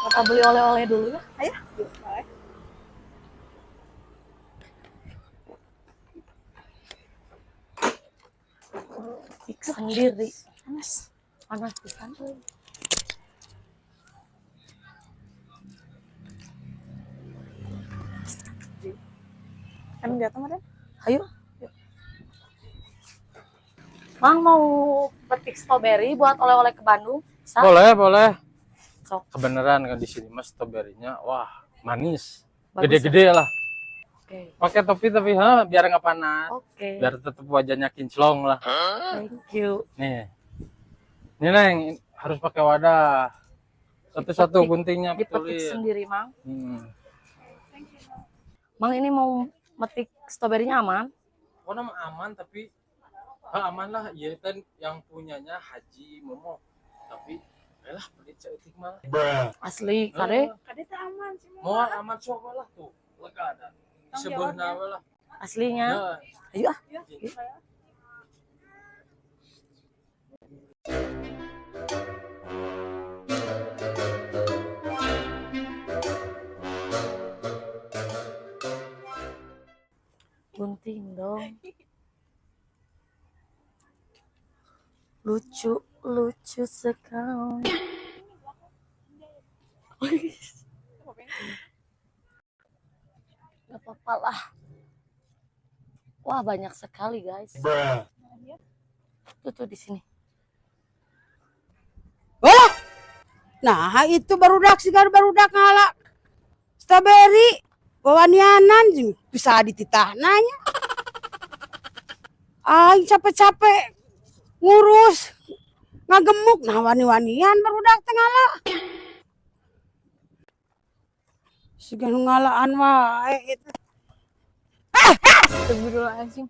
Kita beli oleh-oleh dulu ya. Ayo. Yuk, boleh. Petik sendiri. Panas. Panas pisan. Kan jatuh mah. Ayo. Mang, mau petik strawberry buat oleh-oleh ke Bandung? Bisa? Boleh, boleh. Sok. Kebenaran kan di sini mas stroberinya, wah, manis. Bagus. Gede-gede lah. Oke. Pakai topi tapi ha, biar nggak panas. Oke. Biar tetap wajahnya kinclong lah. Thank you. Nih. Nih, Neng, harus pakai wadah. Satu-satu guntingnya Dipetik betulin. sendiri, Mang. Mang, ini mau metik stroberinya aman? Pokoknya mah aman, tapi ah, aman lah. Iya kan yang punyanya Haji Momo. Tapi lah pelit saeutik mah. Asli, kade. Kade teh aman sih. Mau aman sok lah tuh. Lega ada. Sebenerna we lah. Aslinya. Nah, Ayo ah. Gunting dong. Lucu, lucu sekali. Gak apa-apa lah. Wah, banyak sekali, guys. Tuh, tuh di sini. Wah. Nah, itu barudak sigar barudak ngala strawberry wawanianan jeung bisa dititahna nya. Aing capek-capek ngurus ngagemuk, nah wani-wanian barudak teh ngala. Siga nu ngalaan wae itu. Astagfirullahaladzim.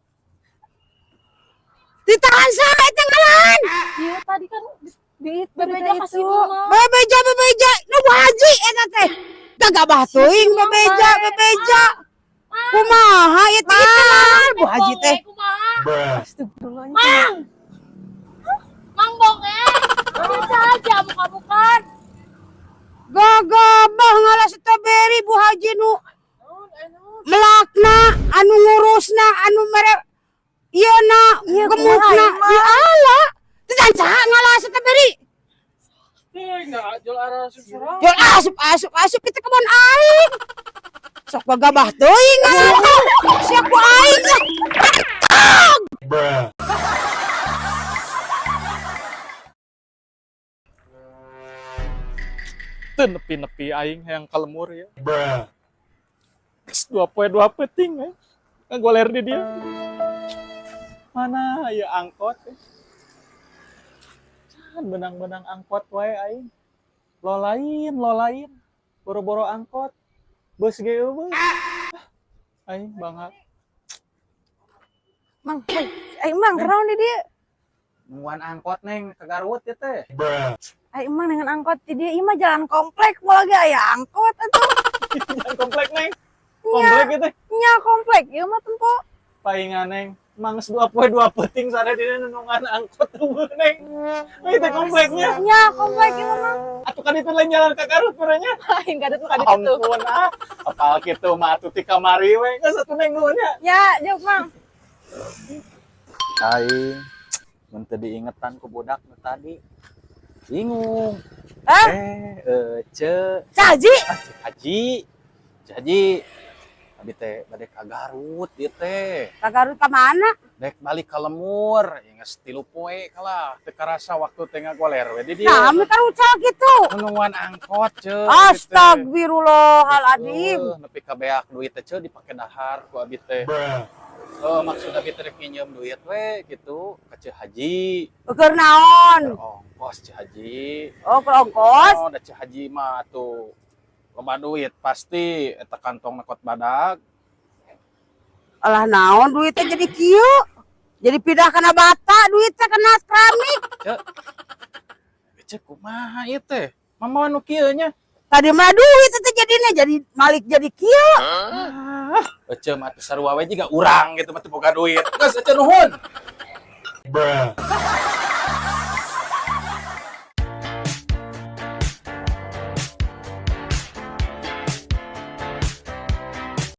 Ditahan saha eta ngalaan? Iya, tadi kan Di bebeja kasih bunga. Bebeja, bebeja, nu Bu Haji eta teh. Gagabah teuing bebeja, bebeja. Kumaha ieu teh itu lah Bu Haji teh. Kumaha? Astagfirullahaladzim. Mang! Mang bonge! Bisa aja buka-bukan. Gagabah ngala strawberry Bu Haji nu melakna, anu ngurusna, anu mere ieu na gemukna di ala. Teu saha ngala strawberry? Enggak jual arah asup surau. Jual asup asup asup itu kebon aing. Sok gagabah teuing ngala. Sia ku aing lah. Teu nepi-nepi aing hayang ka lembur ya. Geus 2 poe 2 peuting eh. Ngagoler di dia. Mana ya angkot eh. Can benang-benang angkot wae aing. Lo lain, lo lain. Boro-boro angkot. Bus ge euweuh. Ah, aing bangga. Mang, hei, ai Mang, kenaon di dieu? Nungguan angkot, Neng, ke Garut ya teh. Ai Mang dengan angkot di dieu, ieu mah jalan komplek mau lagi aya angkot atuh. Jalan komplek, Neng. Komplek gitu. Nya komplek ieu mah tempo. Paingan, Neng. Mang geus 2 poe 2 peuting sare dina nungguan angkot euweuh, Neng. Oh, itu kompleknya. Nya komplek ieu mah, Mang. Atuh kan itu lain jalan ke Garut merenya. Lain kadut mah kadut itu. Ampun ah. Apal kitu mah atuh ti kamari we. Geus atuh, Neng, nuhun nya. Ya, jauh, Mang. Aing mun teu diingetan ku budak nu tadi. Bingung. Hah? Eh, ce, Caji. Ah, Ceu Haji. Ceu Haji. Abi teh bade ka Garut ieu teh. Ka Garut ka mana? Dek balik ka lembur, ya geus 3 poe kalah teu karasa waktu teh ngagoler we di dieu. Nah, ame karucal gitu. Nungguan angkot, ce. Astagfirullahaladzim. Nepi ka beak duit teh, ce, dipake dahar ku abi teh. Oh, maksud abi teh rek nginjem duit we gitu ka Ceu Haji. Keur naon? Ongkos, Ceu Haji. Oh, keur ongkos. Oh, da Ceu Haji mah tuh loba duit pasti eta kantong nekot badag. Alah, naon duitnya jadi kieu? Jadi pindah kana bata duitnya, kena keramik. Cek. Cek kumaha ieu teh? Mama nu kieu nya. Tadi mah duit itu jadinya jadi malik jadi kieu. Ah, ece mah atuh sarua we jiga urang gitu mah teu boga duit. Geus, ece, nuhun.